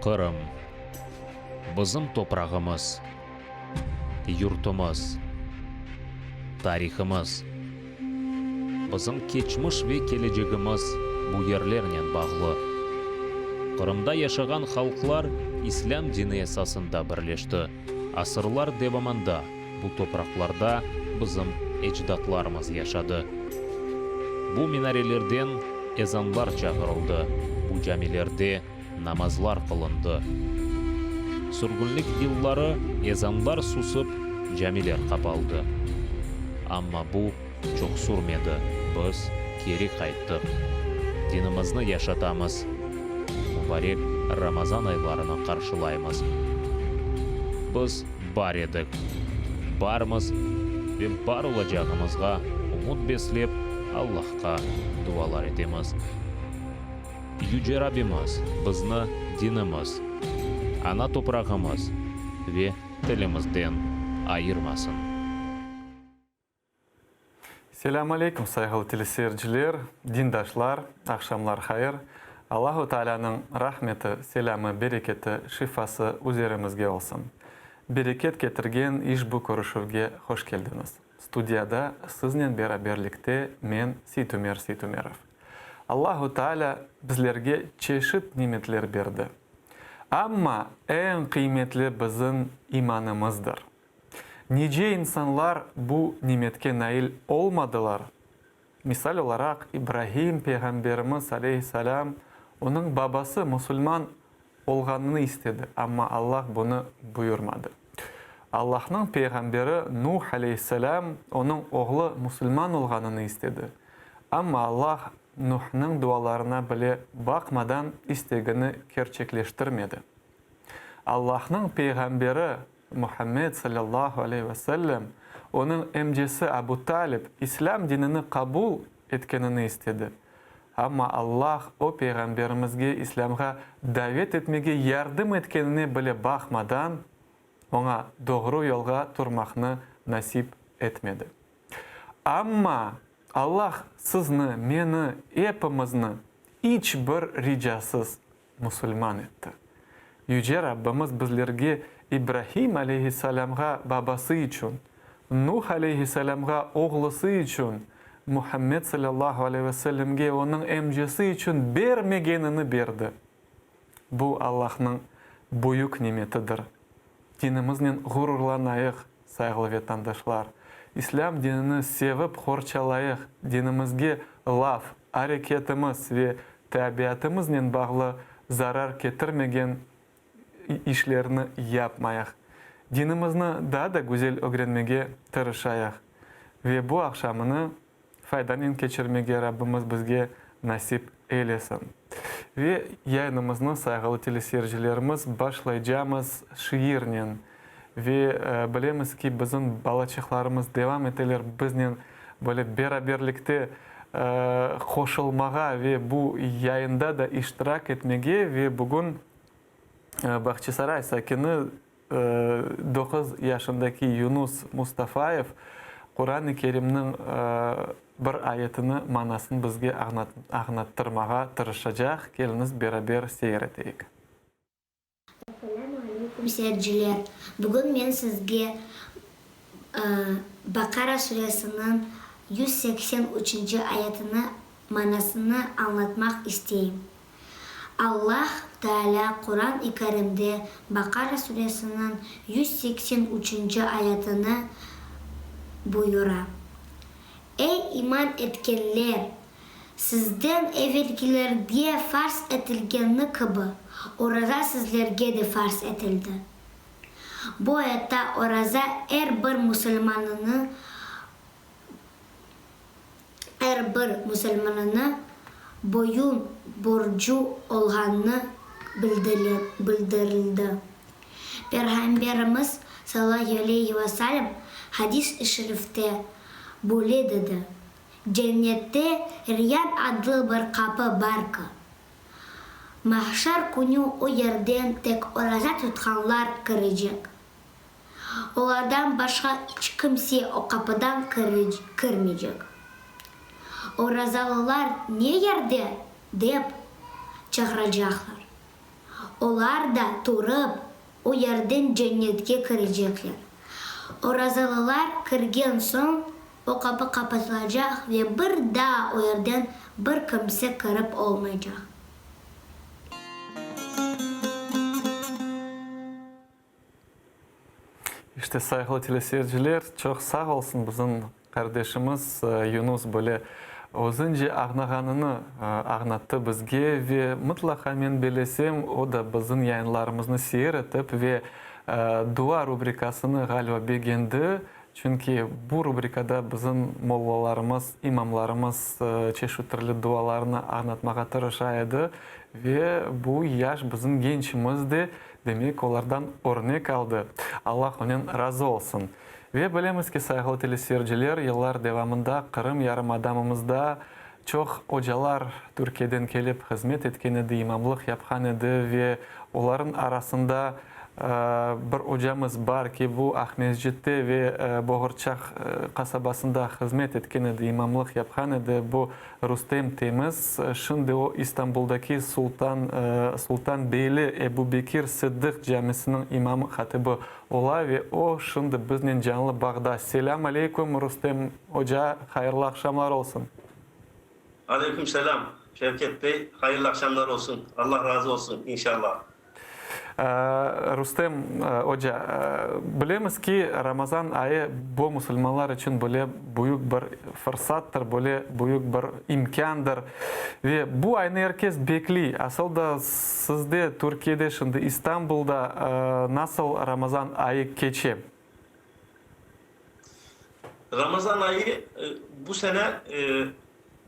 Qırım, bizim toprağımız, yurtumız, tarihımız. Bizim keçmiş ve kelecegimiz bu yerlernen bağlı. Qırımda yaşağan halqlar İslâm dini esasında birleşti. Asırlar devamında bu topraqlarda bizim ecdatlarımız yaşadı. Bu minarelerden ezanlar çağırıldı, bu camilerde namazlar qılındı. Sürgünlik yılları ezanlar susıp, camiler qapaldı. Amma bu çoq sürmedi, biz keri qayttıq. Dinimizni yaşatamız, mubarek Ramazan aylarını qarşılaymız. Biz bar edik, barmız ve bar olacağımızğa ümüt beslep, Allahqa dualar etemiz. Yüce Rabbimiz bizni dinimiz, ana toprağımız ve tilimizden ayırmasın. Selâm aleyküm, sayğılı teleseyirciler, dindaşlar, aqşamlar hayır. Allahu Taalânıñ rahmeti, selâmı, bereketi, şifası üzerimizge olsun. Bereket ketirgen işbu körüşüvge hoş keldiñiz. Studiyada siznen beraberlikte men, Seytumer Seytumerov. Allahu Taalâ bizlerge çeşit nimetler berdi. Amma eñ qıymetli bizim imanımızdır. Nice insanlar bu nimetke nail olmadılar. Misal olaraq, İbrahim peyğamberimiz aleyhisselâm, onıñ babası musulman olğanını istedi, amma Allah bunı buyurmadı. Allahnıñ peyğamberi Nuh aleyhisselâm, onıñ oğlu musulman olğanını istedi, amma Allah Nuhnıñ dualarına bile baqmadan istegini kerçekleştirmedi. Allahnıñ peyğamberi Muhammed salâllahu aleyhi ve sellem, onıñ emcesi Abu Talib İslâm dinini qabul etkenini istedi. Amma Allah o peyğamberimizge İslâmğa davet etmege yardım etkenine bile baqmadan, oña doğru yolğa turmaqnı nasip etmedi. Amma Allah sizni, meni, epimizni iç bir ricasız musulman etti. Yüce Rabbimiz bizlerge İbrahim aleyhisselâmğa babası içün, Nuh aleyhisselâmğa oğlusı içün, Muhammed salâllahu aleyhi ve sellemge onıñ emcesi içün bermegenini berdi. Bu Allahnıñ büyük nimetidir. Dinimiznen ğururlanayıq, sayğılı vetandaşlar. İslâm dinini sevip qorçalayıq, dinimizge laf, areketimiz ve tabiatımıznen bağlı zarar ketirmegen işlerni yapmayıq. Dinimizni daa da güzel ögrenmege tırışayıq. Ve bu aqşamını faydanen keçirmege Rabbimiz bizge nasip eylesin. Ve yayınımıznı, sayğılı teleseyircilerimiz, başlaycamız şiirnen. Ve bilemiz ki, bizim balaçıqlarımız devam eteler biznen böyle beraberlikte qoşulmağa ve bu yayında da iştirak etmege. Ve bugün Bağçasaray sakini doquz yaşındaki Yunus Mustafayev Quran-ı Kerimniñ bir ayetini manasını bizge añlattırmağa tırışacaq. Keliñiz, beraber seyir eteyik. Esselâmu aleykum, seyirciler! Bugün men sizge Baqara suresiniñ 183-nci ayetini manasını añlatmaq isteyim. Allah Taalâ Quran-ı Kerimde Baqara suresiniñ 183-nci ayetini buyura, Ey iman etkenler! Sizden evelkilerge farz etilgeni kibi, oraza sizlerge de farz etildi. Bu ayetta oraza er bir musulmanını er bir musulmanını boyun borcu olğanını bildirildi. Peyğamberimiz, salâlâhu aleyhi ve sellem, hadis-i şerifte böyle dedi, Cennette Riyan adlı bir qapı bar ki, mahşer künü o yerden tek oraza tutqanlar kirecek. Olardan başqa iç kimse o qapıdan kirmeycek. Orazalılar ne yerde? dep çağıracaqlar. Olar da turıp, o yerden cennetke kirecekler. Orazalılar kirgen soñ, o qapı qapatılacaq ve bir daa o yerden bir kimse kirip olmaycaq. İşte, sayğılı teleseyirciler, çoq sağ olsun bizim qardeşimiz Yunus böyle özünce ağnağanını ağnattı bizge ve mıtlaqa men belesem, o da bizim yayınlarımıznı seyir etip ve dua rubrikasını ğaliba begendi, çünki bu rubrikada bizim mollalarımız, imamlarımız çeşit türlü dualarnı añlatmağa tırışa edi ve bu yaş bizim gençimiz de Demek, olardan örnek aldı. Allah onen razı olsun. Ve bilemiz ki, sayğılı teleseyirciler, yıllar devamında Qırım yarımadamımızda çoq ocalar Türkiyeden kelip hızmet etken edi, imamlıq yapqan edi ve olarıñ arasında bir ocamız bar ki, bu Aqmescitte ve Boğurçaq qasabasında hızmet etken edi, imamlıq yapqan edi. Bu Rustem Temiz, şimdi o İstanbuldaki Sultan Sultanbeyli Ebu Bekir Sıddıq camisiniñ imam-hatibi ola ve o şimdi biznen canlı bağda. Selâm aleyküm, Rustem oca, hayırlı aqşamlar olsun. Aleyküm selâm, Şevket bey, hayırlı aqşamlar olsun, Allah razı olsun, inşallah. Rustem oca, bilemiz ki, Ramazan ayı bu musulmanlar içün böyle büyük bir fırsattır, böyle büyük bir imkândır. Ve bu aynı er kes bekliy. Asıl da sizde, Türkiyede, şimdi İstanbulda nasıl Ramazan ayı keçe? Ramazan ayı bu sene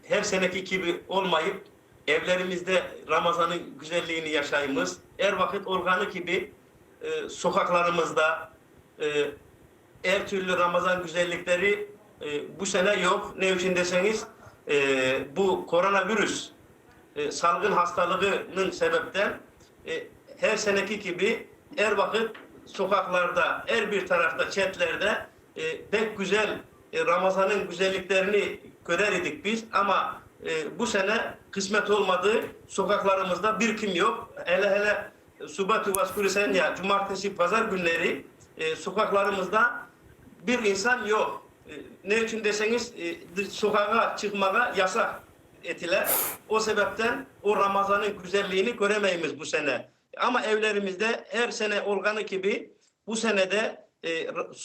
her seneki kibi olmayıp, Evlerimizde Ramazanıñ güzelliğini yaşaymız. Er vaqıt olğanı kibi, soqaqlarımızda er türlü Ramazan güzellikleri bu sene yoq. Ne içün deseñiz, bu koronavirus salğın hastalığınıñ sebepten her seneki kibi er vaqıt soqaqlarda, er bir tarafta, çetlerde Pek güzel Ramazanıñ güzelliklerini körer edik biz, amma bu sene qısmet olmadı, soqaqlarımızda bir kim yoq. Hele-hele subatü voskresenya, cumartesi, pazar günleri soqaqlarımızda bir insan yoq. Ne içün deseñiz, soqağa çıqmağa yasaq etile. O sebepten o Ramazanıñ güzelliğini köremeymiz bu sene. Amma evlerimizde er sene olğanı kibi, bu sene de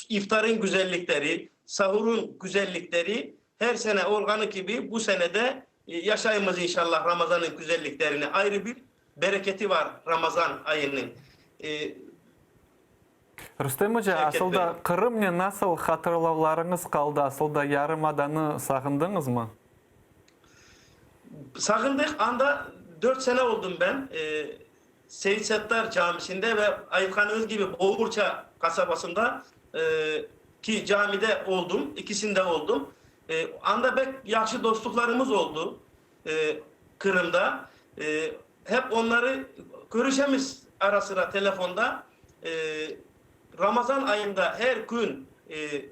iftarın güzellikleri, sahurın güzellikleri her sene olğanı kibi, bu sene de yaşaymız inşallah Ramazanıñ güzelliklerini. Ayrı bir bereketi var Ramazan ayınıñ. Rustem oca, asıl da Qırımnen nasıl hatırlavlarıñız qaldı, asıl da yarımadanı sağındıñızmı? Sağındıq, anda dört sene oldım ben, Seyit Settar camisinde ve aytqanıñız kibi Boğurça qasabasında ki camide oldum, ikisinde oldum. Anda bek yahşı dostluqlarımız oldu Qırımda. Hep onları körüşemiz ara-sıra telefonda. Ramazan ayında her kün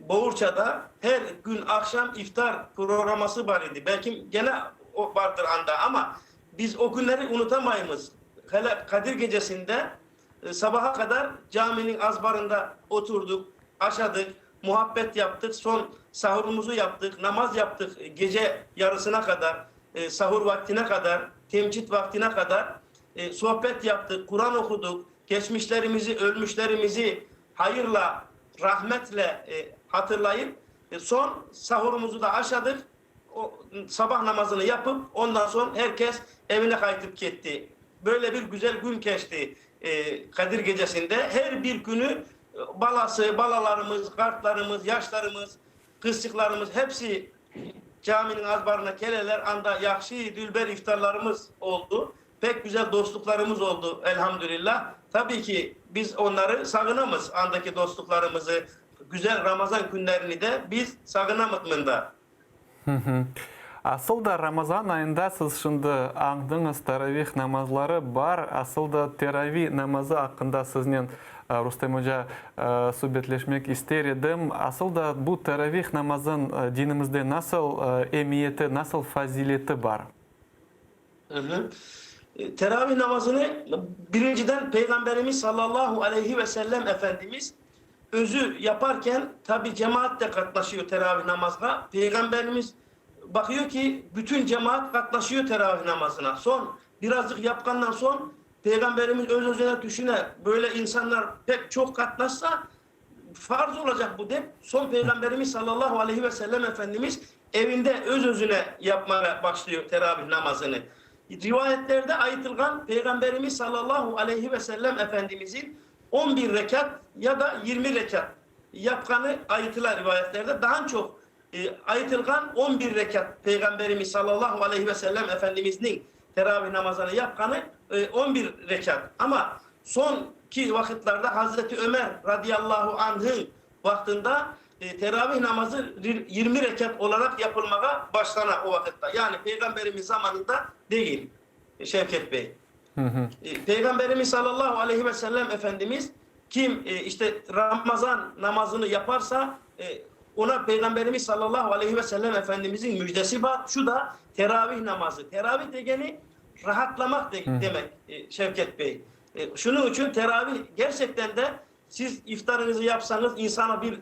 Boğurçada her kün aqşam iftar programması bar edi. Belkim gene bardır anda, amma biz o künleri unutamaymız. Hele Qadir gecesinde sabaha qadar caminiñ azbarında oturdıq, aşadıq, muhabbet yaptıq, soñ sahurımızı yaptıq, namaz yaptıq gece yarısına qadar, sahur vaktine qadar, temcit vaktine qadar sohbet yaptıq, Quran oqudıq. Keçmişlerimizi, ölmüşlerimizi hayırla, rahmetle hatırlayıp, soñ sahurımızı da aşadıq, sabah namazını yapıp, ondan soñ her kes evine qaytıp ketti. Böyle bir güzel kün keçti Qadir gecesinde. Her bir künü balası, balalarımız, qartlarımız, yaşlarımız, qızçıqlarımız hepsi caminiñ azbarına keleler, anda yahşı, dülber iftarlarımız oldu. Pek güzel dostluqlarımız oldu, elhamdülillah. Tabiy ki, biz onları sağınamız, andaki dostluqlarımızı, güzel Ramazan künlerini de biz sağınamız mında. Asıl da Ramazan ayında siz şimdi añdıñız, taravih namazları bar. Asıl da teravi namazı aqqında siznen, Rustem oca, subetleşmek ister edim. Asıl da bu taravih namazın dinimizde nasıl emiyeti, nasıl fazileti bar? Teravih namazını birinciden Peyğamberimiz sallallahu aleyhi ve sellem Efendimiz özü yaparken, tabi cemaat de qatnaşıyor teravih namazğa, Peyğamberimiz baqıyor ki, bütün cemaat qatnaşıyor teravih namazına. Soñ, birazcıq yapqandan soñ, Peyğamberimiz öz-özüne tüşüne, böyle insanlar pek çoq qatnaşsa, Farz olacaq bu dep, soñ Peyğamberimiz sallallahu aleyhi ve sellem Efendimiz evinde öz-özüne yapmağa başlıyor teravih namazını. Rivayetlerde aytılğan Peyğamberimiz sallallahu aleyhi ve sellem Efendimizin on bir rekât ya da 20 rekât yapqanı aytıla rivayetlerde. Daha çoq aytılğan on bir rekât Peyğamberimiz sallallahu aleyhi ve sellem Efendimizniñ teravih namazını yapqanı on bir rekât. Amma soñki vaqıtlarda Hazreti Ömer radıyallahu anhıñ vaqtında teravih namazı 20 rekât olaraq yapılmağa başlana o vaqıtta. Yani Peyğamberimiz zamanında degil, Şevket bey. Peyğamberimiz sallallahu aleyhi ve sellem Efendimiz kim işte Ramazan namazını yaparsa, ona Peyğamberimiz sallallahu aleyhi ve sellem Efendimizin müjdesi bar, şu da teravih namazı. Teravih degeni rahatlamaq demek, Şevket bey. Şunıñ içün teravih gerçekten de siz iftarıñızı yapsañız insana bir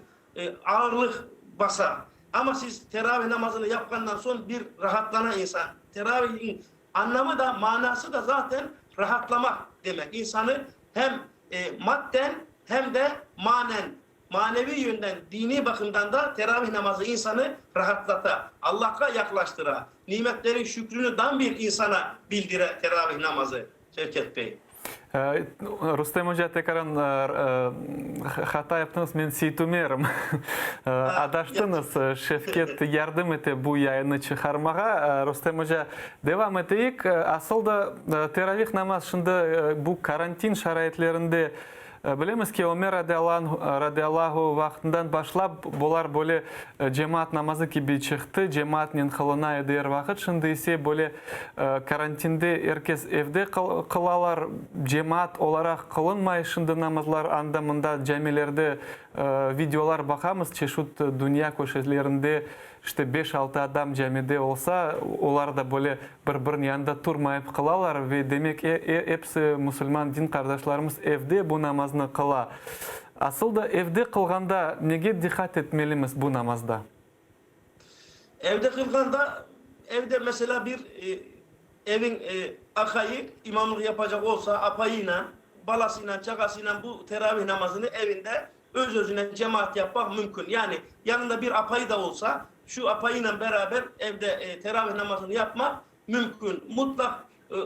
ağırlıq basa. Amma siz teravih namazını yapqandan soñ bir rahatlana insan. Teravihniñ Añlamı da, manası da zaten rahatlamaq demek. İnsanı hem madden, hem de manen, maneviy yönden, diniy baqımdan da teravih namazı insanı rahatlata, Allahqa yaqlaştıra, nimetlerin şükrüni dam bir insana bildire teravih namazı, Şevket bey. Rustem oca, tekaran hata yaptıñız, men Seytumerim. Adaştıñız, Şevket yardım ete bu yayını çıqarmağa. Rustem oca, devam eteyik. Asıl da teravih namaz şimdi bu karantin şaraitlerinde Bilemiz ki, Ömer radıyallahu vaqtından başlap bular böyle cemaat namazı kibi çıqtı, cemaatnen qılına edi er vaqıt. Şimdi ise böyle karantinde er kes evde qılalar, cemaat olaraq qılınmay şimdi namazlar, anda-mında camilerde videolar baqamız, çeşit dünya köşelerinde İşte beş-altı adam camide olsa, olar da böyle bir-biriniñ yanında turmayıp qılalar ve demek episi musulman din qardaşlarımız evde bu namaznı qıla. Asıl da evde qılğanda nege diqqat etmelimiz bu namazda? Evde qılğanda, evde mesela bir eviñ aqayı imamlıq yapacaq olsa, apayıyla, balasıyla, çağasıyla bu teravih namazını evinde Öz-özüne cemaat yapmaq mümkün. Yani, yanında bir apayı da olsa, şu apayınen beraber evde teravih namazını yapmaq mümkün. Mutlaq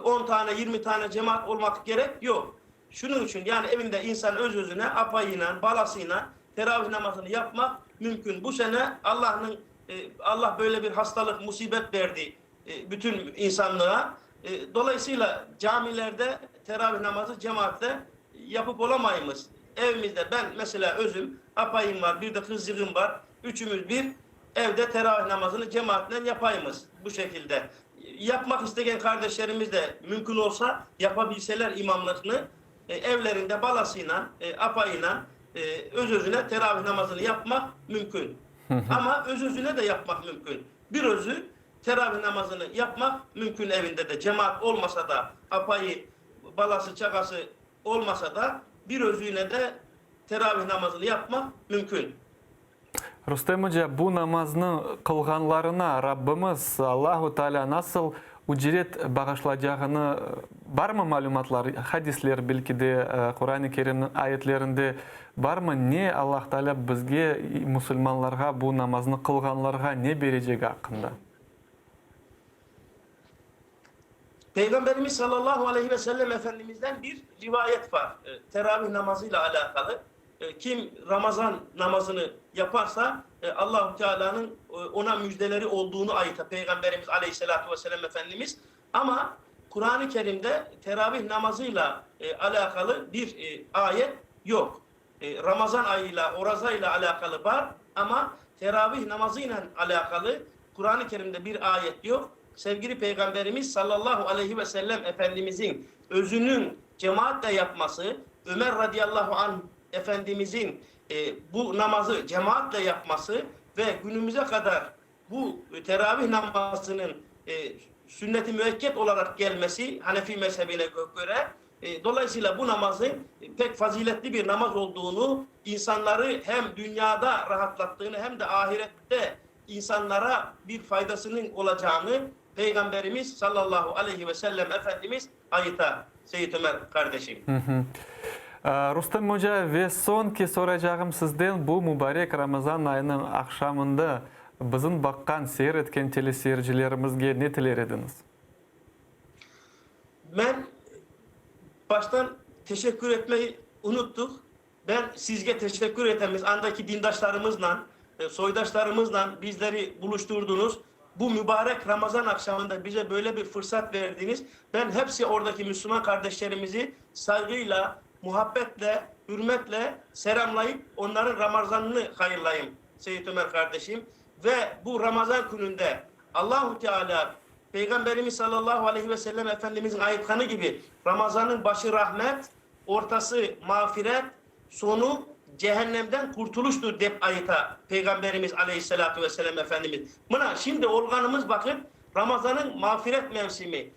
on tane, 20 tane cemaat olmaq kerek yoq. Şunıñ içün, yani evinde insan öz-özüne, apayınen, balasıyla teravih namazını yapmaq mümkün. Bu sene Allahnıñ, Allah böyle bir hastalıq, musibet berdi bütün insanlığa. Dolayısıyla camilerde teravih namazı cemaatle yapıp olamaymız. Evimizde ben mesela özüm, apayım var, bir de qızcığım var, üçümüz bir evde teravih namazını cemaatnen yapaymız bu şekilde. Yapmaq istegen qardeşlerimiz de mümkün olsa yapabilseler imamlıqnı, evlerinde balasıyla, apayıyla öz-özüne teravih namazını yapmaq mümkün. Amma öz-özüne de yapmaq mümkün. Bir özü teravih namazını yapmaq mümkün evinde de, cemaat olmasa da, apayı, balası, çağası olmasa da, bir özüyle de teravih namazını yapmaq mümkün. Rustem oca, bu namaznı qılğanlarına Rabbimiz, Allahu Teala nasıl ücret bağışlaycağını barmı malümatlar, hadisler, belki de Quran-ı Kerimniñ ayetlerinde barmı, ne Allah Teala bizge, musulmanlarğa, bu namaznı qılğanlarğa ne berecegi aqqında? Peyğamberimiz sallallahu aleyhi ve sellem Efendimizden bir rivayet bar, teravih namazıyla alâqalı. Kim Ramazan namazını yaparsa, Allahu Teala'nıñ ona müjdeleri olduğunu ayta Peyğamberimiz aleyhissalâtu vesselâm Efendimiz. Amma Quran-ı Kerimde teravih namazıyla alâqalı bir ayet yoq. Ramazan ayıyla, orazayla alâqalı bar, amma teravih namazıyla alâqalı Quran-ı Kerimde bir ayet yoq. Sevgili Peyğamberimiz sallallahu aleyhi ve sellem Efendimizin özüniñ cemaatle yapması, Ömer radıyallahu anh Efendimizin bu namazı cemaatle yapması ve günümüze qadar bu teravih namazınıñ. sünnet-i müekket olaraq gelmesi Hanefi mezhebine göre, dolayısıyla bu namazın pek faziletli bir namaz olduğunu, insanları hem dünyada rahatlattığını hem de ahirette insanlara bir faydasınıñ olacağını Peyğamberimiz sallallahu aleyhi ve sellem Efendimiz ayta, Seyit Ömer qardeşim. Rustem oca, ve soñki soraycağım sizden, bu mübarek Ramazan ayınıñ aqşamında bizim baqqan, seyir etken teleseyircilerimizge ne tiler ediñiz? Men baştan teşekkür etmeyi unuttıq. Ben sizge teşekkür etemiz, andaki dindaşlarımızla, soydaşlarımızla bizleri buluşturdunız. Bu mübarek Ramazan aqşamında bize böyle bir fırsat verdiñiz. Ben hepsi oradaki müslüman kardeşlerimizi saygıyla, muhabbetle, hürmetle selamlayıp, onların Ramazanını hayırlayım, Seyit Ömer kardeşim. Ve bu Ramazan kününde Allahu Teala, Peyğamberimiz sallallahu aleyhi ve sellem Efendimizin aytqanı kibi, Ramazanıñ başı rahmet, Ortası, mağfiret, soñu, cehennemden qurtuluştır, dep ayta Peyğamberimiz aleyhissalâtu vesselâm Efendimiz. Mına, şimdi olğanımız vaqıt Ramazanıñ mağfiret mevsimi,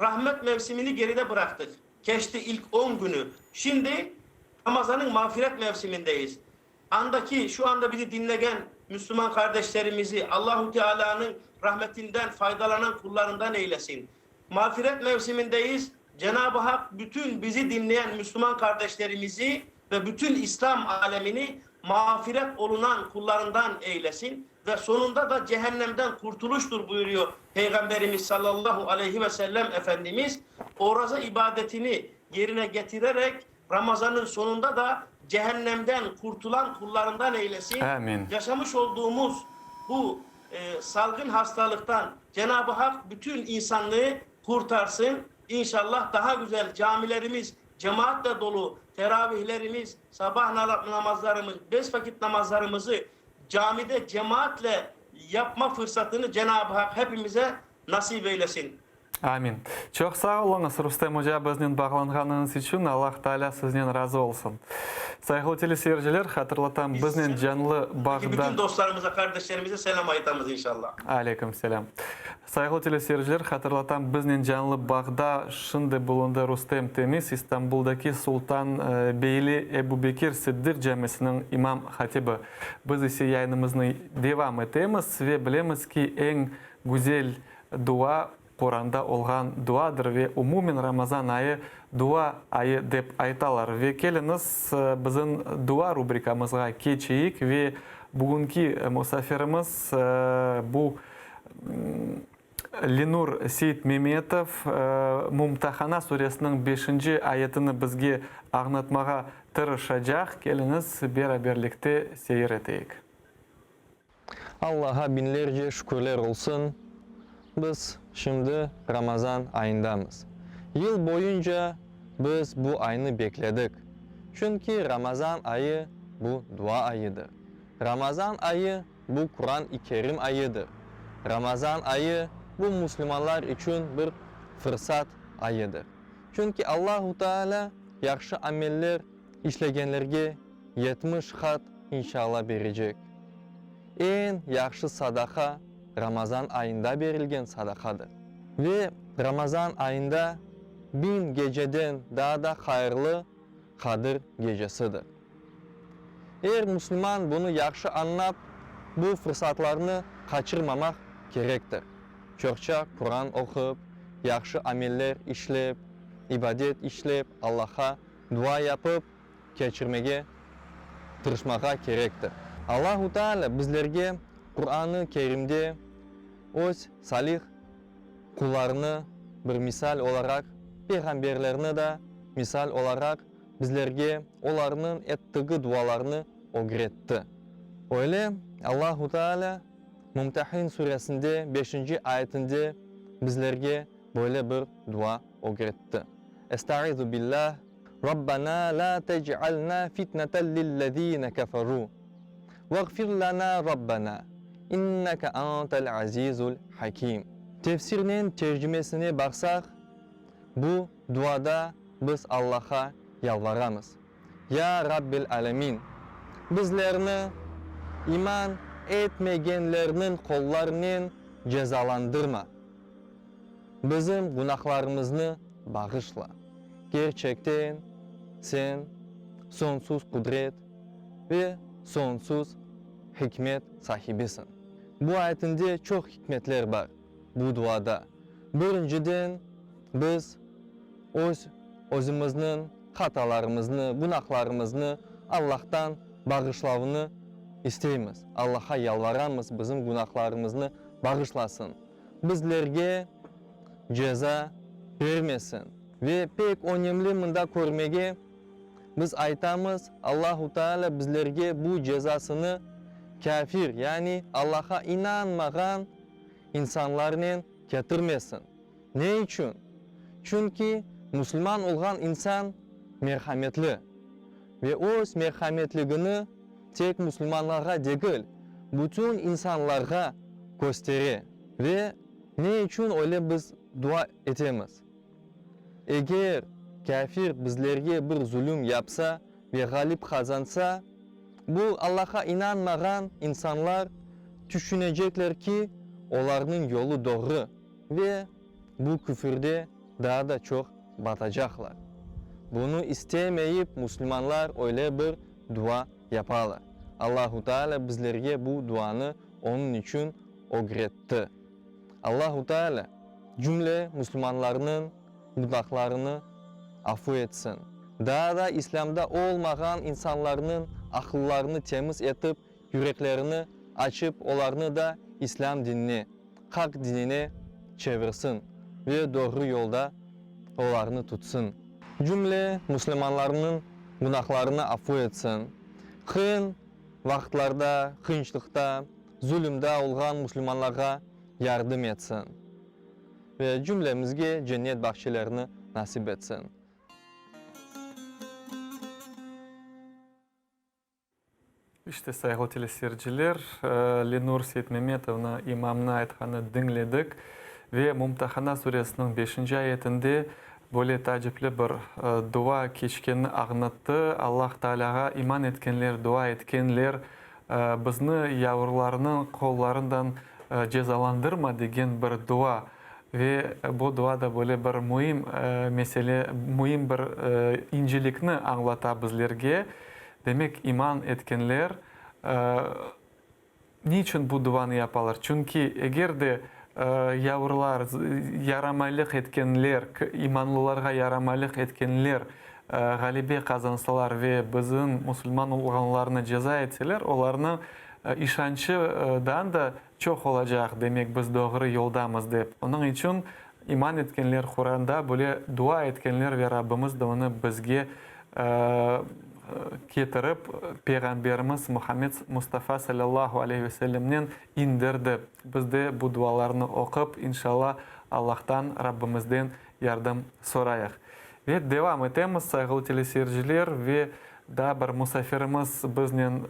rahmet mevsimini geride bıraqtıq. Keçti ilk on künü. Şimdi Ramazanıñ mağfiret mevsimindeyiz. Andaki, şu anda bizi diñlegen müslüman qardeşlerimizi Allahu Tealânıñ rahmetinden faydalanan qullarından eylesin. Mağfiret mevsimindeyiz, Cenab-ı Haq bütün bizi diñleyen müslüman qardeşlerimizi ve bütün İslam alemini mağfiret olunan qullarından eylesin ve sonunda da cehennemden qurtuluştur buyuruyor Peyğamberimiz sallallahu aleyhi ve sellem Efendimiz, oraza ibadetini yerine getirerek Ramazanıñ sonunda da cehennemden qurtulan qullarından eylesin. Amin. Yaşamış olduğumuz bu salgın hastalıqtan Cenab-ı Haq bütün insanlığı qurtarsın. İnşallah daha güzel camilerimiz cemaatle dolu, teravihlerimiz, sabah namazlarımız, beş vakit namazlarımızı camide cemaatle yapma fırsatını Cenab-ı Haq hepimize nasip eylesin. Amin. Çoq sağ oluñız, Rustem oca, biznen bağlanğanıñız içün. Allah Taalâ siznen razı olsun. Sayğılı teleseyirciler, hatırlatam, biznen canlı bağda. Bütün dostlarımıza, qardeşlerimize selâm aytamız, inşallah. Aleyküm selâm. Sayğılı teleseyirciler, hatırlatam, biznen canlı bağda şimdi bulundı Rustem Temiz, İstanbuldaki Sultan Beyli Ebu Bekir Sıddiq camisiniñ imam hatibi. Biz ise yayınımıznı devam etemiz ve bilemiz ki, eñ güzel Dua, Quranda olğan duadır ve umumen Ramazan ayı dua ayı dep aytalar. Ve keliñiz, bizim dua rubrikamızğa keçeyik ve bugünki musafirimiz bu Lenur Seytmemetov Mumtahana suresiniñ beşinci ayetini bizge añlatmağa tırışacaq. Keliñiz, beraberlikte seyir eteyik. Allağa biñlerce şükürler olsun, biz şimdi Ramazan ayındamız. Yıl boyunca biz bu aynı bekledik. Çünki Ramazan ayı bu dua ayıdır. Ramazan ayı bu Quran-i Kerim ayıdır. Ramazan ayı bu müslümanlar içün bir fırsat ayıdır. Çünki Allahu Teala yahşı ameller işlegenlerge 70 qat inşalla berecek. Eñ yahşı sadaqa Ramazan ayında berilgen sadaqadır. Ve Ramazan ayında biñ geceden daa da hayırlı Qadir gecesidir. Er musulman bunı yahşı añlap, bu fırsatlarnı qaçırmamaq kerektir. Çoqça Quran oqup, yahşı ameller işlep, ibadet işlep, Allahqa dua yapıp keçirmege tırışmağa kerektir. Allahu Teala bizlerge Quranı Kerimde öz salih qullarını bir misal olaraq, peyğamberlerni da misal olaraq bizlerge olarnıñ ettigi dualarnı ögretti. Öyle Allahu Teala Mumtahin suresinde beşinci ayetinde bizlerge böyle bir dua ögretti, Estaizu billah, Rabbana la tec'alna fitneten lillezine keferu, veğfir lana Rabbana, inneke entel azizul hakim. Tefsirnen tercimesine baqsaq, bu duada biz Allahqa yalvaramız, Ya Rabbil Alemin, bizlerni iman etmegenlerniñ qollarınen cezalandırma. Bizim günahlarımıznı bağışla. Kerçekten, Sen soñsuz qudret ve soñsuz hikmet sahibisiñ. Bu ayetinde çoq hikmetler bar, bu duada. Birinciden, biz öz özümizniñ hatalarımıznı, günahlarımıznı Allahtan bağışlavını isteymiz. Allahqa yalvaramız, bizim günahlarımıznı bağışlasın, bizlerge ceza bermesin. Ve pek önemli mında körmege, biz aytamız, Allahu Teala bizlerge bu cezasını kâfir, yani Allahqa inanmağan insanlarnen ketirmesin. Ne içün? Çünki musulman olğan insan merhametli ve öz merhametligini tek musulmanlarğa degil, bütün insanlarğa köstere. Ve ne içün öyle biz dua etemiz? Eger kâfir bizlerge bir zulüm yapsa ve ğalip qazansa, bu Allahqa inanmağan insanlar tüşünecekler ki, olarnıñ yolu doğru ve bu küfürde daa da çoq batacaqlar. Bunı istemeyip musulmanlar öyle bir dua yapalar. Allahu Teala bizlerge bu duanı onıñ içün ögretti. Allahu Teala cümle musulmanlarnıñ günahlarını afu etsin. Daa da İslâmda olmağan insanlarnıñ aqıllarını temiz etip, yüreklerini açıp olarnı da İslâm dinine, haq dinine çevirsin ve doğru yolda olarnı tutsın. Cümle musulmanlarnıñ günahlarını afu etsin. Qıyın vaqıtlarda, qıyınçlıqta, zulümda olğan musulmanlarğa yardım etsin ve cümlemizge cennet bağçelerini nasip etsin. İşte, sayğılı teleseyirciler, Lenur Seytmemetovnı, imamnı aytqanı diñledik ve Mumtahana suresiniñ beşinci ayetinde böyle taacipli bir dua keçkenini añlattı, Allah Taalâğa iman etkenler, dua etkenler, Bizni yavrularnıñ qollarından cezalandırma degen bir dua. Ve bu dua da böyle bir müim mesele, müim bir incelikni añlata bizlerge. Demek, iman etkenler niçün bu duanı yapalar? Çünki eger de yavrular yaramaylıq etkenler, imanlılarğa yaramaylıq etkenler ğalebe qazansalar ve bizim musulman olğanlarnı ceza etseler, olarnıñ işançı daa da çoq olacaq, demek biz doğru yoldamız dep. Onıñ içün iman etkenler Quranda böyle dua etkenler ve Rabbimiz de onı bizge ketirip, Peyğamberimiz Muhammed Mustafa salâllahu aleyhi ve sellemnen indirdi. Biz de bu dualarnı oqup, inşallah, Allahtan, Rabbimizden yardım sorayıq. Ve devam etemiz, sayğılı teleseyirciler, ve daa bir musafirimiz biznen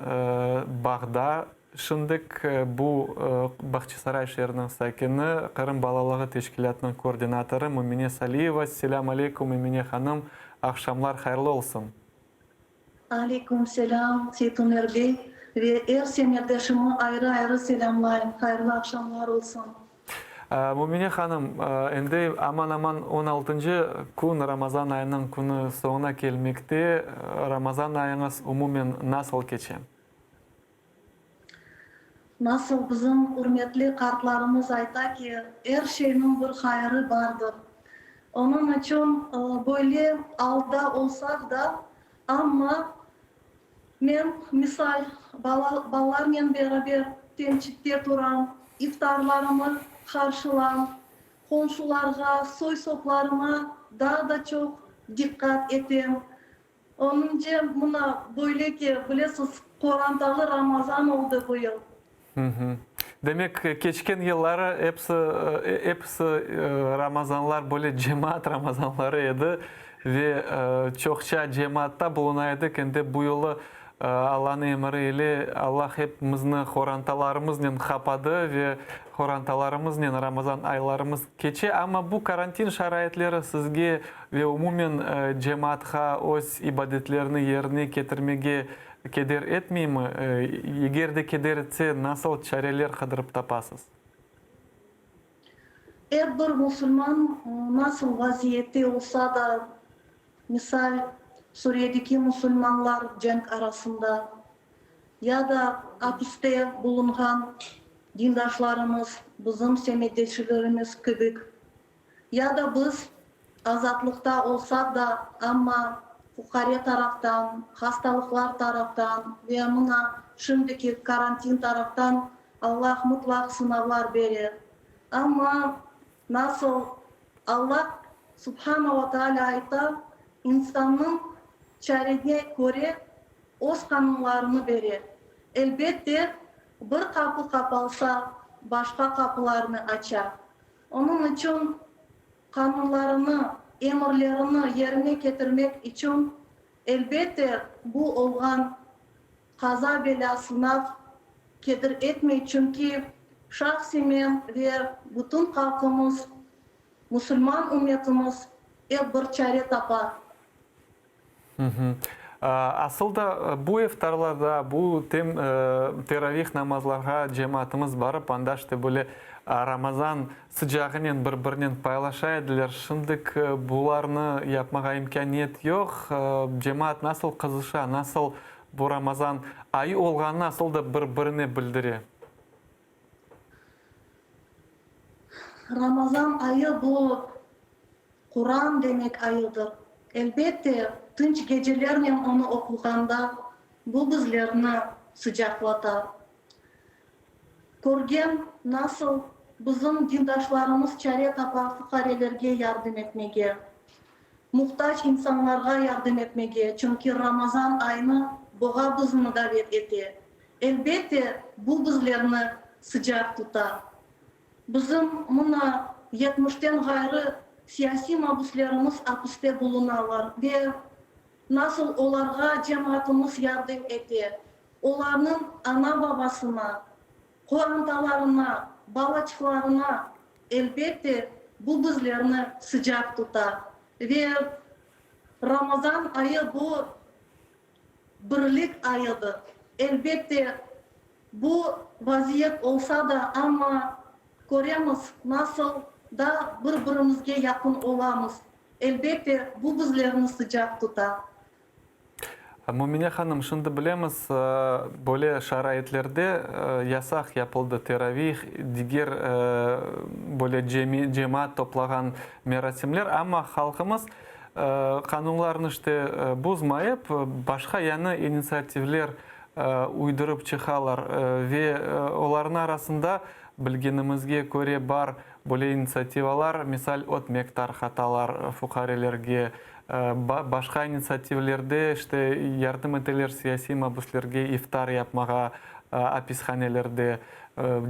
bağda. Şimdik bu Bağçasaray şeeriniñ sakini, Qırım balalığı teşkilâtınıñ koordinatorı Mümine Saliyeva. Selâm aleykum, Mümine hanım, aqşamlar hayırlı olsun. Aleyküm selâm, Seytumer bey ve er semetdeşimi ayrı-ayrı selâmlayım. Hayırlı aqşamlar olsun. Mümine hanım, endi aman-aman on altıncı kün Ramazan ayınıñ künü soñuna kelmekte. Ramazan ayıñız umumen nasıl keçe? Nasıl bizim ürmetli qartlarımız ayta ki, er şeyniñ bir hayırı bardır. Onıñ içün böyle alda olsaq da, amma men, misal, bala, balalarnen beraber temçitte turam, iftarlarımı qarşılam, qomşularğa, soy-soplarıma daa da çoq diqqat etem. Onıñce, mına, böyle ki, bilesiz, qorantalı Ramazan oldı bu yıl. Demek, keçken yılları episi, episi Ramazanlar böyle cemaat Ramazanları edi ve çoqça cemaatta buluna edik. Endi bu yılı Allanıñ emiri ile Alla hepimizni qorantalarımıznen qapadı ve qorantalarımıznen Ramazan aylarımız keçe. Amma bu karantin şaraitleri sizge ve umumen cemaatqa öz ibadetlerini yerine ketirmege keder etmeymi? Eger de keder etse, nasıl çareler qıdırıp tapasız? Er bir musulman nasıl vaziyette olsa da, misal, Suriyedeki musulmanlar cenk arasında ya da apiste bulunğan dindaşlarımız, bizim semetdeşlerimiz kibik, Ya da biz azatlıqta olsaq da, amma fuqare taraftan, hastalıqlar taraftan ve mına şimdiki karantin taraftan Allah mutlaq sınavlar bere. Amma nasıl Allah Subhana ve Taalâ ayta, insannıñ çarene köre öz qanunlarını bere. Elbette, bir qapı qapalsa, başqa qapılarnı aça. Onıñ içün qanunlarını, emirlerini yerine ketirmek içün, elbette, bu olğan qaza-belâ, sınav kedir etmey, çünki şahsen men ve bütün halqımız, musulman ümmetimiz ep bir çare tapa. Asıl da bu iftarlarda, bu teravih namazlarğa cemaatımız barıp, anda işte böyle Ramazan sıcağınen bir-birinen paylaşa ediler. Şimdik bularnı yapmağa imkâniyet yoq. Cemaat nasıl qızışa, nasıl bu Ramazan ayı olğanını asıl da bir-birine bildire? Ramazan ayı bu Quran demek ayıdır. Elbette, tınç gecelernen onı oquğanda, bu bizlerni sıcaqlata. Körgen, nasıl bizim dindaşlarımız çare tapa fuqarelerge yardım etmege, muhtac insanlarğa yardım etmege, çünki Ramazan ayını buğa bizni davet ete. Elbette, bu bizlerni sıcaq tuta. Bizim mına yetmişten ğayrı siyasiy mabüslerimiz apiste bulunalar ve nasıl olarğa cemaatımız yardım ete, olarnıñ ana-babasına, qorantalarına, balaçıqlarına, elbette, bu bizlerni sıcaq tuta. Ve Ramazan ayı bu birlik ayıdır. Elbette, bu vaziyet olsa da, amma köremiz, nasıl da bir-birimizge yaqın olamız. Elbette, bu bizlerni sıcaq tuta. Mümine hanım, şimdi bilemiz, böyle şaraitlerde yasaq yapıldı teravih, diger böyle cemaat toplağan merasimler, amma halqımız Qanunlarnı işte bozmayıp, başqa yañı initsiativler uydurıp çıqalar ve olarnıñ arasında, bilgenimizge köre, bar böyle initsiativalar, misal, ötmek tarqatalar fuqarelerge, başqa initsiativlerde işte yardım eteler siyasiy mabüslerge iftar yapmağa apishanelerde,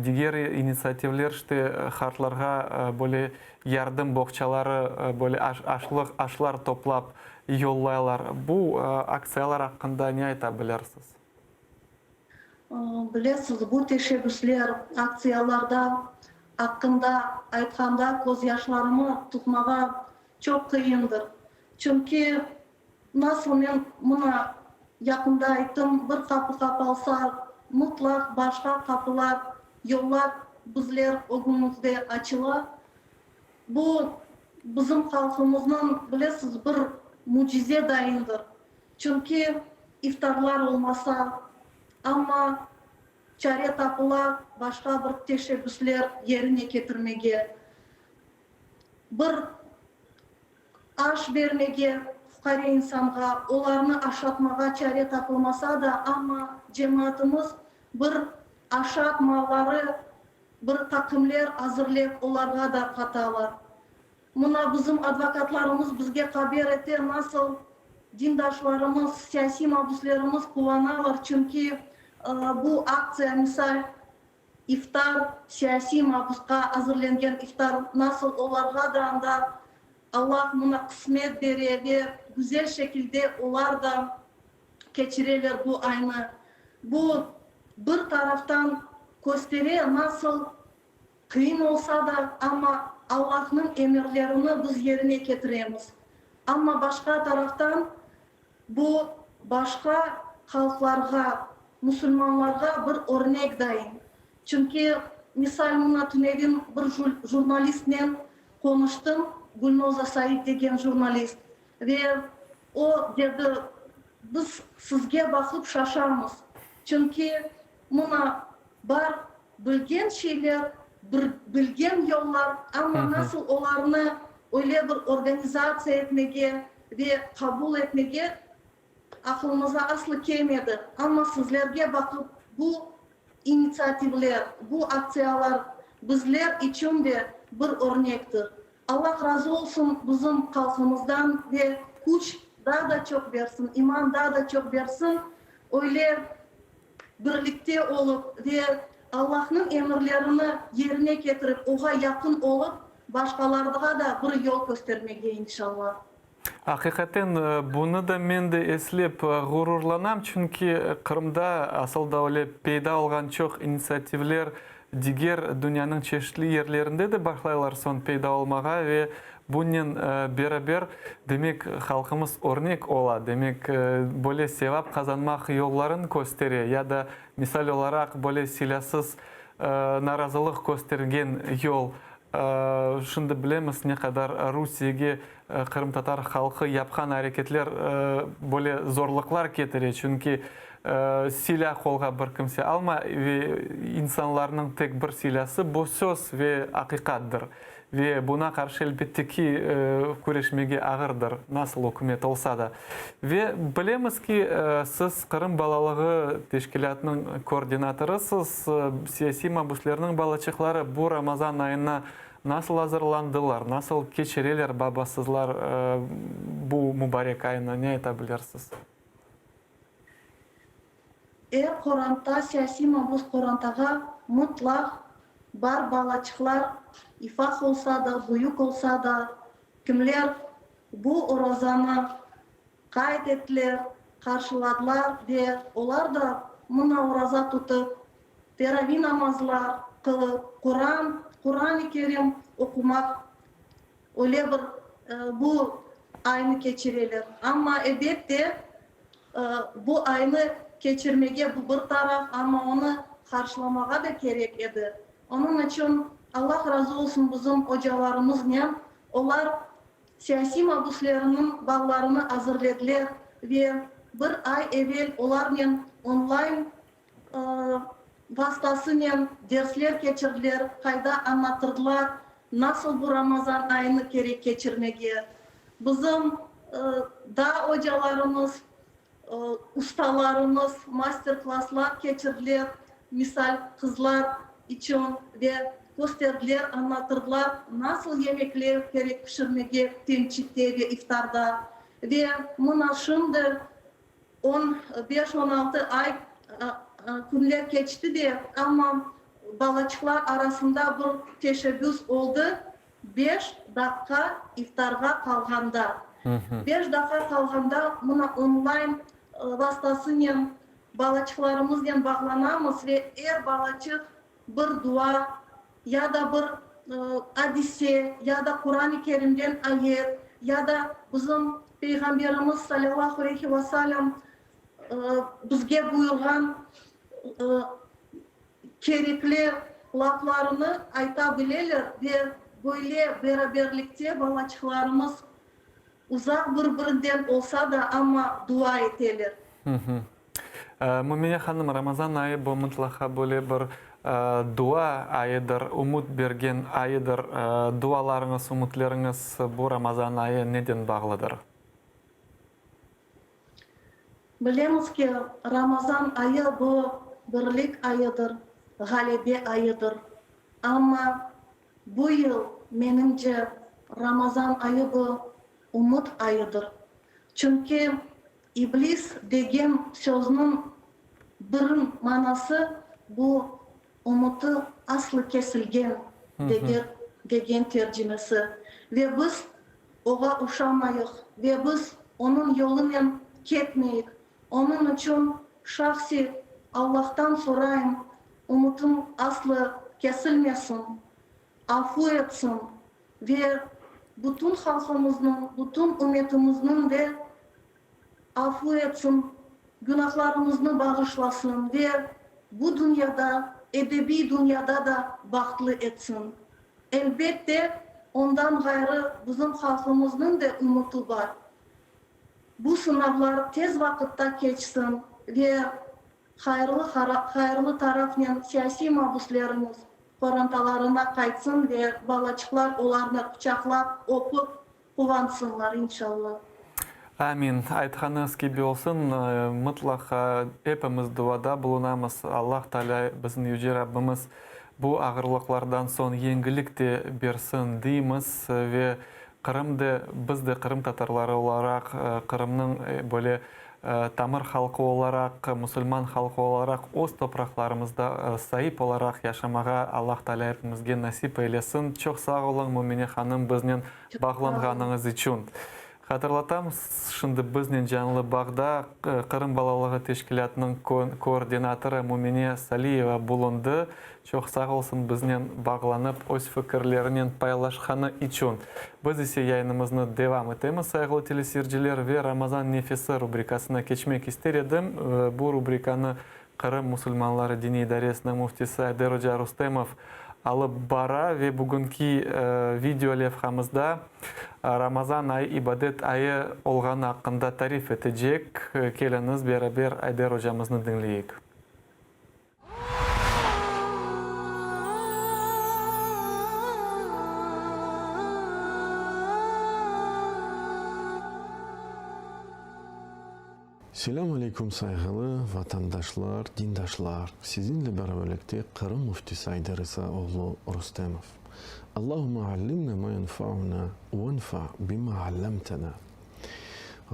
diger initsiativler işte qartlarğa böyle Yardım boğçaları, böyle aşlıq, aşlar toplap yollaylar. Bu aktsiyalar aqqında ne ayta bilirsiz? Bilesiz, bu teşebbüsler, aktsiyalarda aqqında aytqanda közyaşlarımı tutmağa çoq qıyındır. Çünki Nasıl men mına yaqında ayttım, bir qapı qapalsa, mutlaq başqa qapılar, yollar bizler ögümizde açıla. Bu, bizim halqımıznıñ, bilesiz, bir mücize dayındır. Çünki iftarlar olmasa, amma çare tapıla başqa bir teşebbüsler yerine ketirmege. Bir aş bermege fuqare insanğa, olarnı aşatmağa çare tapılmasa da, amma cemaatımız bir aşat malları, bir taqımler azırlep olarğa darqatalar. Mına bizim advokatlarımız bizge haber ete, nasıl dindaşlarımız, siyasiy mabüslerimiz quvanalar, çünki bu aktsiya, misal, İftar, siyasiy mabusqa azırlengen iftar nasıl olarğa da anda Allah mına qısmet bere ve güzel şekilde olar da keçireler bu aynı. Bu bir taraftan köstere nasıl qıyın olsa da, amma Allahnıñ emirlerini biz yerine ketiremiz. Amma başqa taraftan Bu başqa halqlarğa, musulmanlarğa bir örnek dayın. Çünki. Misal, mına tünevin bir jurnalistnen qonuştım, Gülnoza Said degen jurnalist, ve o dedi, biz sizge baqıp şaşamız, çünki mına bar bilgen şeyler, bir bilgen yollar, amma nasıl olarnı öyle bir organizatsiya etmege ve qabul etmege Aqılımıza aslı kelmedi, amma sizlerge baqıp, bu initsiativler, bu aktsiyalar bizler içün de bir örnektir. Allah razı olsun bizim halqımızdan ve küç daa da çoq bersin, iman daa da çoq bersin, öyle birlikte olıp ve Allahnıñ emirlerini yerine ketirip, Oğa yaqın olıp, başqalarğa da bir yol köstermege, inşallah. Aqiqaten, bunı da men de eslep ğururlanam, çünki Qırımda asıl da öyle peyda olğan çoq initsiativler diger dünyanıñ çeşitli yerlerinde de başlaylar soñ peyda olmağa ve bunen beraber, demek, halqımız örnek ola, demek, böyle sevap qazanmaq yolların köstere ya da, misal olaraq, böyle silâsız narazılıq köstergen yol. Şimdi bilemiz, ne qadar Rusiyege Qırımtatar halqı yapqan areketler böyle zorluqlar ketire, çünki silâ qolğa bir kimse almay ve insanlarnıñ tek bir silâsı bu söz ve aqiqatdır. Ve buna qarşı, elbette ki, küreşmege ağırdır, nasıl ükümet olsa da. Ve bilemiz ki, siz Qırım balalığı teşkilâtınıñ koordinatorısız, siyasiy mabüslerniñ balaçıqları bu Ramazan ayına Nasıl azırlandılar, nasıl keçireler babasızlar bu mubarek aynı, ne ayta bilersiz? Er qoranta, siyasiy mabus qorantağa mıtlaq bar balaçıqlar, ifaq olsa da, büyük olsa da, kimler bu orazanı qayd ettiler, qarşıladılar ve olar da mına oraza tutıp, teravi namazlar qılıp, Quran, Quran-ı Kerim oqumaq öyle bir bu aynı keçireler. Amma, ebet de, bu aynı keçirmege bu bir taraf, amma onı qarşılamağa da kerek edi. Onıñ içün Allah razı olsun bizim ocalarımıznen, olar Siyasiy mabüsleriniñ balalarını azırlediler ve bir ay evel olarnen onlayn vastasınen dersler keçirdiler, qayda añlatırdılar, nasıl bu Ramazan ayını kerek keçirmege. Bizim daa ocalarımız, Ustalarımız master-klasslar keçirdiler, misal, qızlar içün ve kösterdiler, añlatırdılar, nasıl yemekler kerek pişirmege temçitte ve iftarda. Ve mına şimdi on beş, 16 ay, künler keçti de, amma balaçıqlar arasında bir teşebbüs oldı, Beş daqqa iftarğa qalğanda. Beş daqqa qalğanda mına onlayn vastasınen balaçıqlarımıznen bağlanamız ve er balaçıq bir dua ya da bir adise ya da Quran-ı Kerimden ayet ya da bizim Peyğamberimiz salâllahu aleyhi ve salâm bizge buyurğan kerekli laflarını ayta bileler ve böyle beraberlikte balaçıqlarımız uzaq bir-birinden olsa da, amma dua eteler. Mümine hanım, Ramazan ayı bu mıtlaqa böyle bir dua ayıdır, ümüt bergen ayıdır. Dualarıñız, ümütleriñiz bu Ramazan ayı neden bağlıdır? Bilemiz ki, Ramazan ayı bu birlik ayıdır, ğalebe ayıdır. Amma bu yıl, menimce, Ramazan ayı bu ümüt ayıdır. Çünki iblis degen sözniñ bir manası bu ümüti aslı kesilgen degen tercimesi. Ve biz Oğa uşamayıq ve biz Onıñ yolunen ketmeyik. Onıñ içün şahsiy Allahtan sorayım, ümütim aslı kesilmesin, afu etsin ve bütün halqımıznıñ, bütün ümmetimizniñ de afu etsin, günahlarımıznı bağışlasın ve bu dünyada. Edebiy dünyada da bahtlı etsin. Elbette, ondan ğayrı bizim halqımıznıñ de ümüti bar. Bu sınavlar tez vaqıtta keçsin ve hayırlı hayırlı tarafnen siyasiy mabüslerimiz qorantalarına qaytsın ve balaçıqlar olarnı quçaqlap, öpüp quvansınlar, inşallah. Amin. Aytqanıñız kibi olsun. Mıtlaqa epimiz duada bulunamız. Allah Taalâ, bizim Yüce Rabbimiz bu ağırlıqlardan soñ yengillik de bersin deymiz ve Qırım de, biz de qırımtatarları olaraq, Qırımnıñ böyle tamır halqı olaraq, musulman halqı olaraq öz topraqlarımızda saip olaraq yaşamağa Allah Taalâ epimizge nasip eylesin. Çoq sağ oluñ, Mümine hanım, biznen bağlanğanıñız içün. Hatırlatam, şimdi biznen canlı bağda Qırım balalığı teşkilâtınıñ koordinatorı Mümine Saliyeva bulundı. Çoq sağ olsun biznen bağlanıp, öz fikirlerinen paylaşqanı içün. Biz ise yayınımıznı devam etemiz, sayğılı teleseyirciler, ve Ramazan nefesi rubrikasına keçmek ister edim. Bu rubrikanı Qırım musulmanları diniy idaresiniñ müftisi Ayder oca Rustemov alıp bara ve bugünki video levhamızda Ramazan ayı ibadet ayı olğanı aqqında tarif etecek. Keliñiz, beraber Ayder ocamıznı diñleyik. Selâm aleyküm sayğılı vatandaşlar, dindaşlar! Sizinle beraberlikte Qırım Müftisi Ayder İsa oğlu Rustemov. Allahümme allimna ma yenfauna venfa bima allamtena.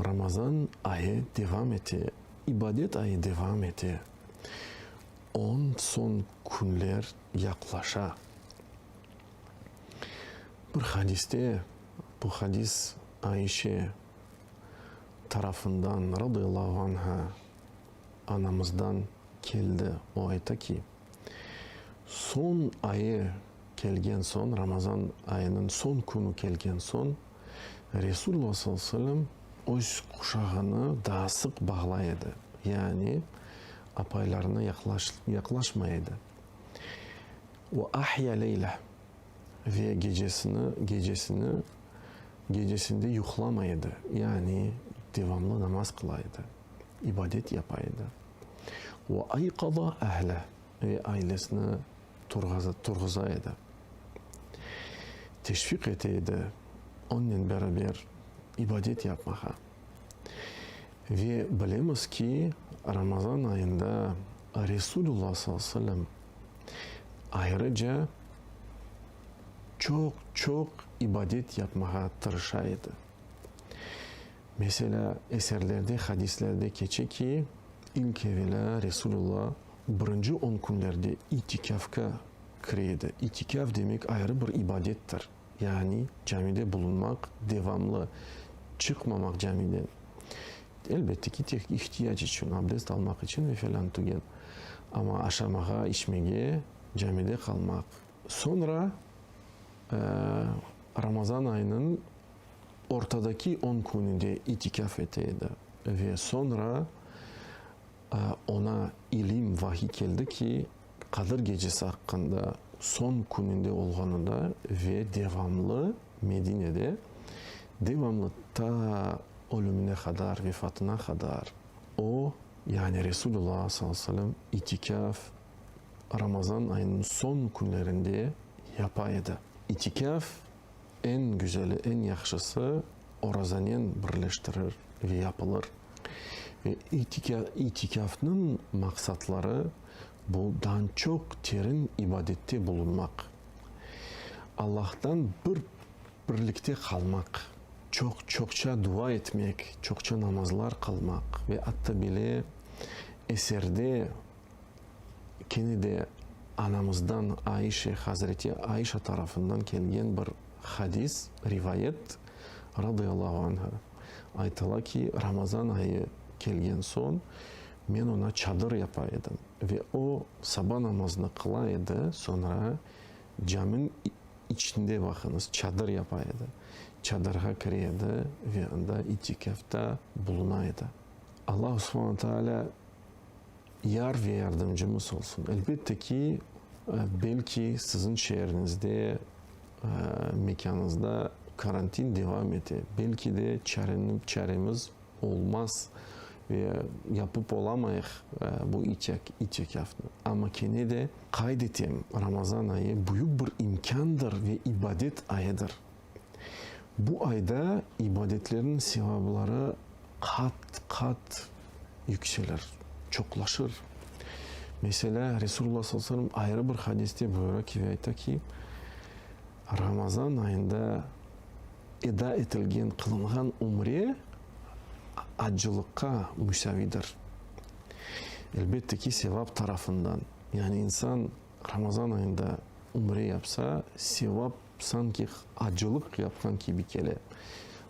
Ramazan ayı devam ete, ibadet ayı devam ete. On soñ künler yaqlaşa. Bir hadiste, bu hadis Aişe tarafından, radıyallahu anha, anamızdan keldi, o ayta ki, Soñ ayı kelgen soñ, Ramazan ayınıñ soñ künü kelgen soñ, Resulullah sallallahu aleyhi ve sellem öz quşağını daa sıq bağlay edi, yani apaylarına yaqlaşmay edi. Ve ahya leyleh, ve gecesini, gecesini, gecesinde yuqlamay edi, yani devamlı namaz qıla edi, ibadet yapa edi. Ve ayqaza ehleh, ve ailesini turğuza edi, teşviq ete edi onnen beraber ibadet yapmağa. Ve bilemiz ki, Ramazan ayında Resulullah sallallahu aleyhi ve sellem ayrıca çoq-çoq ibadet yapmağa tırışa edi. Meselâ, eserlerde, hadislerde keçe ki, ilk evelâ Resulullah birinci on künlerde itikâfqa kire edi. İtikâf demek ayrı bir ibadettir. Yani camide bulunmaq, devamlı çıqmamaq camiden. Elbette ki, tek ihtiyac içün, abdest almaq içün ve felân tügen. Amma aşamağa, içmege camide qalmaq. Soñra Ramazan ayınıñ ortadaki on kününde itikâf ete edi ve soñra oña ilim, vahiy keldi ki, Qadir gecesi aqqında soñ kününde olğanında ve devamlı Medinede, devamlı ta ölümine qadar, vefatına qadar o, yani Resulullah sallallahu aleyhi ve sellem itikâf Ramazan ayınıñ soñ künlerinde yapa edi. İtikâf eñ güzeli, eñ yahşısı orazanen birleştirir ve yapılır. Ve itikâfnıñ maqsatları bu dan çoq terin ibadette bulunmaq, Allahtan bir birlikte qalmaq, çoq çoqça dua etmek, çoqça namazlar qılmaq ve atta bile eserde Kene de anamızdan Aişe, Hazreti Aişa tarafından kelgen bir hadis, rivayet, radıyallahu anha, aytıla ki, Ramazan ayı kelgen soñ, men oña çadır yapa edim ve o, saba namazını qıla edi, soñra camiñ içinde, baqıñız, çadır yapa edi, çadırğa kire edi ve anda itikâfta buluna edi. Allahu subhane ve teala. yar ve yardımcımız olsun. Elbette ki, belki siziñ şeeriñizde, mekânıñızda karantin devam ete, belki de çaremiz olmaz ve yapıp olamayıq bu itikâfnı. Amma kene de qayd etem, Ramazan ayı büyük bir imkândır ve ibadet ayıdır. Bu ayda ibadetlerniñ sevabları qat-qat yükselir, çoqlaşır. Meselâ, Resulullah sallallahu aleyhi ve sellem ayrı bir hadiste buyura ki ve ayta ki, Ramazan ayında eda etilgen, qılınğan ümre acılıqqa müsavidir. Elbette ki, sevap tarafından. Yani insan Ramazan ayında ümre yapsa, sevap sanki acılıq yapqan kibi kele.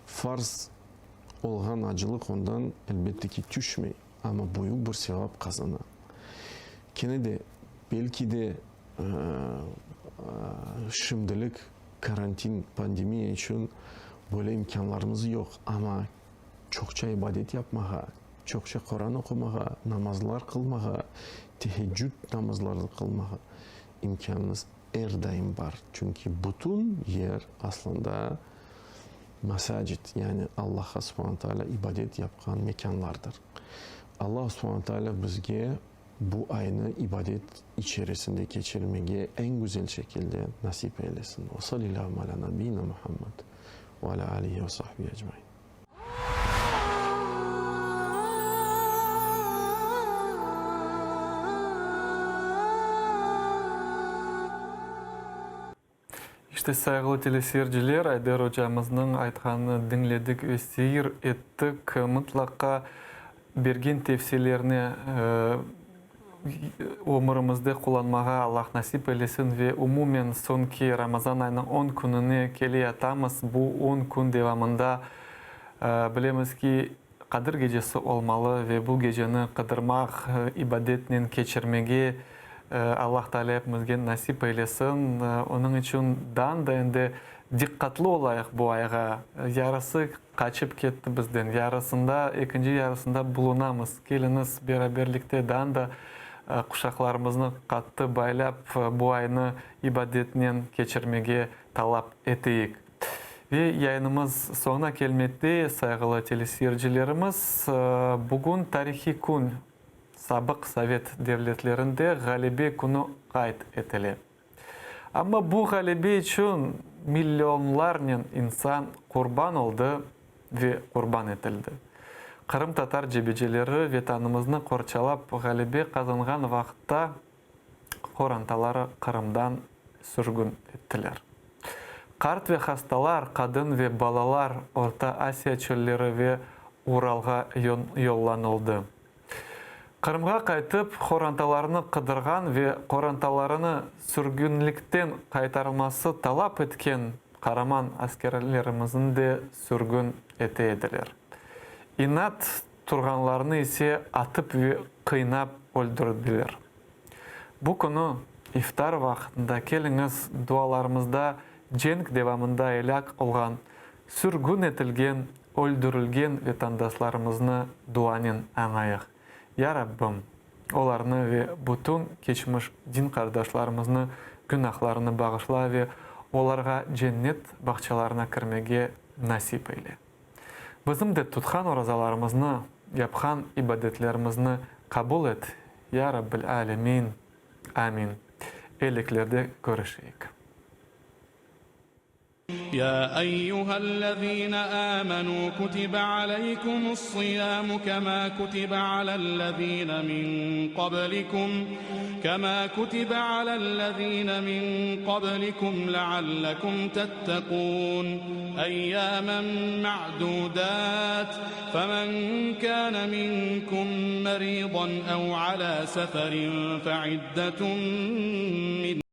Farz olğan acılıq ondan, elbette ki, tüşmey, amma büyük bir sevap qazana. Kene de, belki de, şimdilik karantin, pandemiya içün böyle imkânlarımız yoq, amma çoqça ibadet yapmağa, çoqça Quran oqumağa, namazlar qılmağa, teheccüd namazlarını qılmağa imkânımız er daim bar. Çünki bütün yer aslında masacid, yani Allahqa subhana taalâ ibadet yapqan mekânlardır. Allah subhana taalâ bizge bu aynı ibadet içerisinde keçirmege eñ güzel şekilde nasip eylesin. Ve salillâhu alâ nabiyina Muhammed ve alâ âlihi ve sahbihi ecmaîn. İşte, sayğılı teleseyirciler, Ayder ocamıznıñ aytqanını diñledik ve seyir ettik. Mıtlaqa bergen tevsiyelerni ömürimizde qullanmağa Allah nasip eylesin ve umumen soñki Ramazan ayınıñ on kününe keleyatamız. Bu on kün devamında bilemiz ki, Qadir gecesi olmalı ve bu geceni qıdırmaq, ibadetnen keçirmege Allah Teala epimizge nasip eylesin. Onıñ içün daan da endi diqqatlı olayıq bu ayğa. Yarısı qaçıp ketti bizden, yarısında, ekinci yarısında bulunamız. Keliñiz, beraberlikte daan da quşaqlarımıznı qattı baylap, bu aynı ibadetnen keçirmege talap eteyik. Ve yayınımız soñuna kelmekte, sayğılı teleseyircilerimiz. Bugün tarihiy kün, sabıq sovet devletlerinde Ğalebe künü qayd etile. Amma bu ğalebe içün millionlarnen insan qurban oldı ve qurban etildi. Qırımtatar cebeceleri Vetanımıznı qorçalap ğalebe qazanğan vaqıtta qorantaları Qırımdan sürgün ettiler. Qart ve hastalar, qadın ve balalar Orta Asiya çölleri ve Uralğa yollanıldı. Qırımğa qaytıp, qorantalarını qıdırğan ve qorantalarını sürgünlikten qaytarılması talap etken qaraman askerlerimizni de sürgün ete ediler. İnat turğanlarnı ise atıp ve qıynap öldürdiler. Bu künü iftar vaqtında keliñiz dualarımızda cenk devamında elâk olğan, sürgün etilgen, öldürilgen vetandaslarımıznı duanen añayıq. Ya Rabbim, olarnı ve bütün keçmiş din qardaşlarımıznı günahlarını bağışla ve olarğa cennet bağçalarına kirmege nasip eyle. Bizim de tutqan orazalarımıznı, yapqan ibadetlerimizni qabul et, ya Rabbil alemin. Amin. Eliklerde körüşeyik. Ya eyyühellezine âmenû kutibe aleykumus-siyâmu kemâ kutibe alellezîne min qablikum kemâ kutibe alellezîne min qablikum leallekum tettekûn Eyyâmen me'dûdât femen kâne minkum merîdan ev alâ seferin fe'iddetun min.